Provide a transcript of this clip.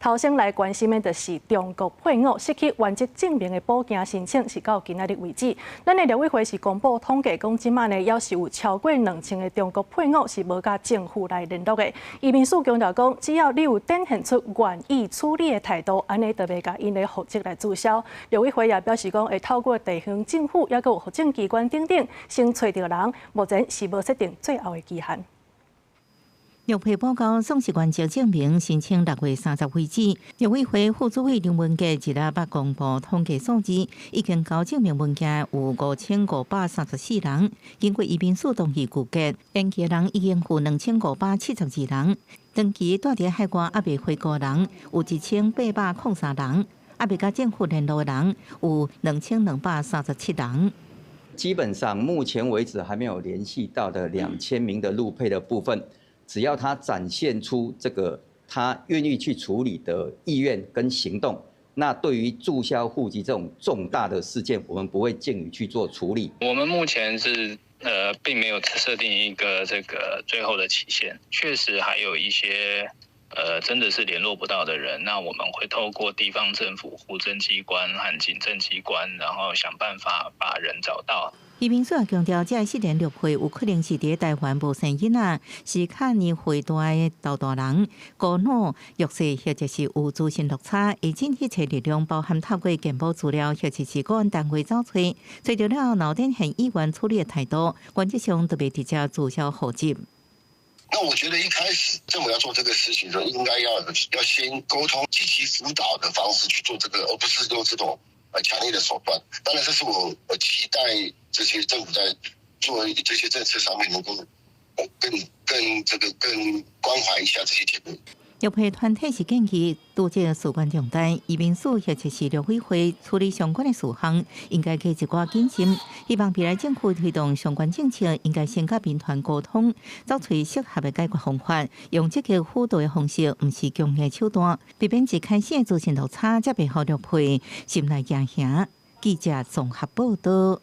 頭先來關心的就是中國配偶失去原籍證明的補件申請，是到今仔日為止。咱的陸委會是公布統計，講這馬呢，猶是有超過2000個中國配偶是無佮政府來聯絡的。移民署強調講，只要你有展現出願意處理的態度，按呢就袂共𪜶的戶籍來註銷。陸委會也表示講，會透過地方政府，猶閣有戶政機關等等，先揣著人，目前是無設定最後的期限。陸配報告喪失原籍證明申請6月30為止。陸委會副主委林文傑一日捌公布統計數字，已經交證明文件有5534人，經過移民署同意具結，延期人已經有2572人，長期蹛佇海外猶未回國人有1803人，猶未佮政府聯絡的人有2237人。基本上目前為止還沒有聯繫到的2000名的陸配的部分。只要他展現出這個他願意去處理的意願跟行動，那對於註銷戶籍這種重大的事件，我們不會逕予去做處理。我們目前是並沒有設定一個這個最後的期限，確實還有一些真的是聯絡不到的人，那我們會透過地方政府、戶政機關和警政機關，然後想辦法把人找到。移民署也強調，這失聯陸配有可能是佇台灣無生囡仔，是較年歲大的老大人、孤老、弱勢或者是有資訊落差，會盡一切力量，包含透過健保資料或者是國安單位找揣，揣著了後展現意願處理的態度，原則上就袂直接註銷戶籍。那我覺得一開始政府要做這個事情的時候，應該要先溝通、積極輔導的方式去做這個，而不是用這種強烈的手段。當然，這是我期待這些政府在做這些政策上面能夠更這個更關懷一下這些姐妹。陸配團體是建議，拄這事關重大，移民署或者是陸委會處理相關的事項，應該加一寡謹慎。希望未來政府推動相關政策，應該先佮民團溝通，找揣適合的解決方法，用積極輔導的方式，毋是強硬手段，避免一開始的資訊落差，才袂予陸配心內驚嚇。記者綜合報道。